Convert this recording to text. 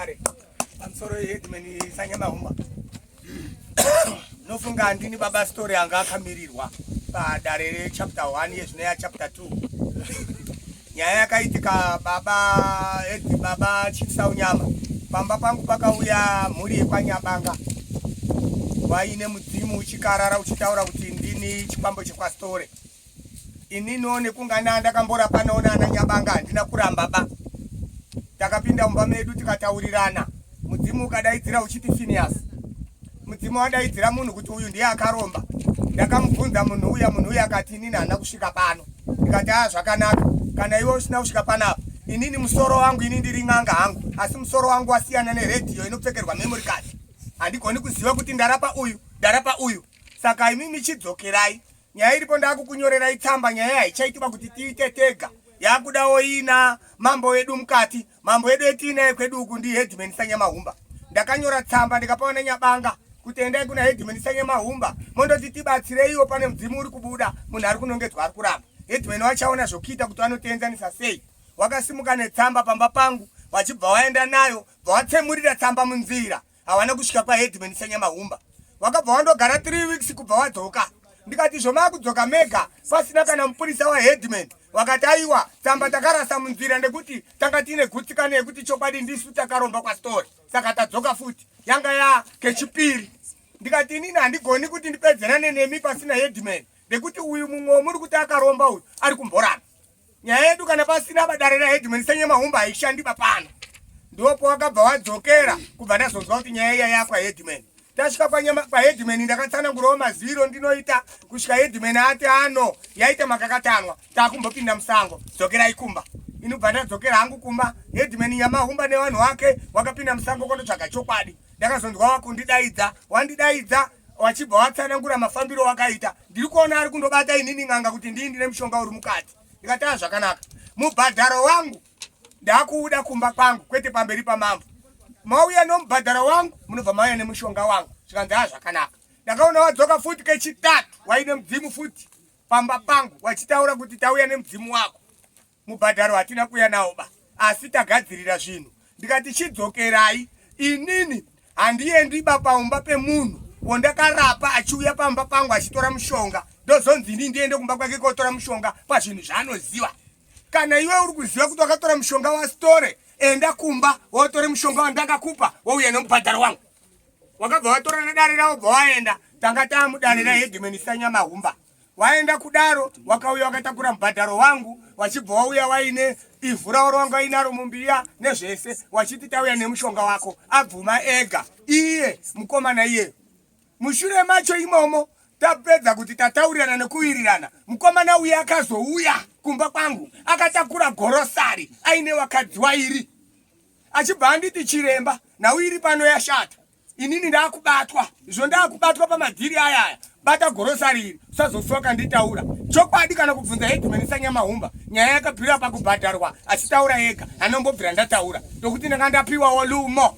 Vedare, pamusoro yeheadman Sanyamahumba. Nofunga handini baba story anga akamirirwa padare rechapter 1 yezvino yachapter 2. Nyaya yakaitika baba head baba Chief Saunyama. Pamba pangu pakauya mhuri yekwaNyabanga. Waine mudzimu uchikarara uchitaura kuti ndini chikwambo chekwastore. Ininiwo nekungana ndakamborapanawo naana Nyabanga handina kuramba ba. Takapinda mumba medu tikataurirana. Mudzimu ukadaidzira uchiti Phineas. Mudzimu wadaidzira munhu kuti uyu ndiye akaromba. Ndakamubvunza munhu uya, munhu uya akati inini handina kusvika pano. Ndikati aa zvakanaka. Kana iwe usina kusvika panapa, inini musoro wangu ini ndiri n'anga hangu, asi musoro wangu wasiyana neredhiyo inopfekerwa memory card. Handigoni kuziva kuti ndarapa uyu, ndarapa uyu. Saka imimi chidzokerai. Nyaya iripo ndakukunyorerai tsamba, nyaya haichaitwa kuti tiite tega, yakudawo ina mambo wedu mukati. Mambo wedu etiinaye kwedu uku ndi headman Sanyamahumba. Ndakanyora tsamba ndikapawa naNyabanga kuti endai kuna headman Sanyamahumba mondoti tibatsireiwo, pane mudzimu uri kubuda, munhu ari kunongedzwa ari kuramba. Headman wachaona zvokuita kuti vanotienzanisa sei. Wakasimuka netsamba pamba pangu vachibva waenda nayo, bva watsemurira tsamba munzira. Hawana kusvika kwaheadman Sanyamahumba, wakabva wandogara 3 weeks kubva wadzoka. Ndikati zvomakudzoka mega pasina kana mupurisa waheadman? Wakati aiwa, tsamba takarasa munzira nekuti tanga tiine gutsikano yekuti chokwadi ndisu takaromba kwastori, saka tadzoka futi. Yanga ya kechipiri. Ndikati inini handigoni kuti ndipedzerane nemi pasina headman, nekuti uyu mumwe wamuri kuti akaromba uyu ari kumborana. Nyaya yedu kana pasina badare raheadman Sanyamahumba haishandi bapano. Ndipo wakabva wadzokera kubva ndazonzwa kuti nyaya iya yakwa headman. Tasvika kwaheadman ndakatsanangurawo maziviro ndinoita kusvika headman ati ano yaita makakatanwa, takumbopinda musango, dzokerai kumba. Inobva ndadzokera hangu kumba. Headman Nyamahumba nevanhu vake wakapinda musango kondotsvaga chokwadi. Ndakazonzwa wakundidaidza, wandidaidza wachibva watsanangura mafambiro wakaita. Ndiri kuona ari kundobata inini n'anga kuti ndii ndine mushonga uri mukati. Ndikati a zvakanaka, mubhadharo wangu ndakuuda kumba kwangu kwete pamberi pamambo. Mauya nomubhadharo wangu munobva mauya nemushonga wangu. Zvikanzi a zvakanaka. Ndakaona wadzoka futi kechitatu waine mudzimu futi pamba pangu wachitaura kuti tauya nemudzimu wako, mubhadharo hatina kuya nawo ba, asi tagadzirira zvinhu. Ndikati chidzokerai, inini handiendi ba paumba pemunhu wondakarapa achiuya pamba pangu achitora mushonga, ndozonzi ini ndiende kumba kwake kotora mushonga pazvinhu zvaanoziva. Kana iwe uri kuziva kuti wakatora mushonga wastore, enda kumba wotore mushonga wandakakupa wouya nemubhadharo wangu. Wakabva watora nedare ravo bva waenda. Tanga taamudare raheadman Sanyamahumba. Waenda kudaro wakauya wakatakura mubhadharo wangu, wachibva wauya waine ivhu ravo rawanga wainaro mumbiya nezvese, wachiti tauya nemushonga wako. Abvuma ega iye mukomana iyeyo. Mushure macho imomo tapedza kuti tataurirana nekuwirirana, mukomana uya akazouya kumba kwangu akatakura gorosari aine wakadzi wairi, achibva anditi chiremba, nhau iri pano yashata, inini ndakubatwa izvo, ndakubatwa pamadhiri aya aya, bata gorosari iri usazofa wakanditaura chokwadi kana kubvunza headman Sanyamahumba. Nyaya yakabvira pakubhadharwa achitaura ega, anombobvira ndataura ndokuti ndanga ndapiwawo lumo.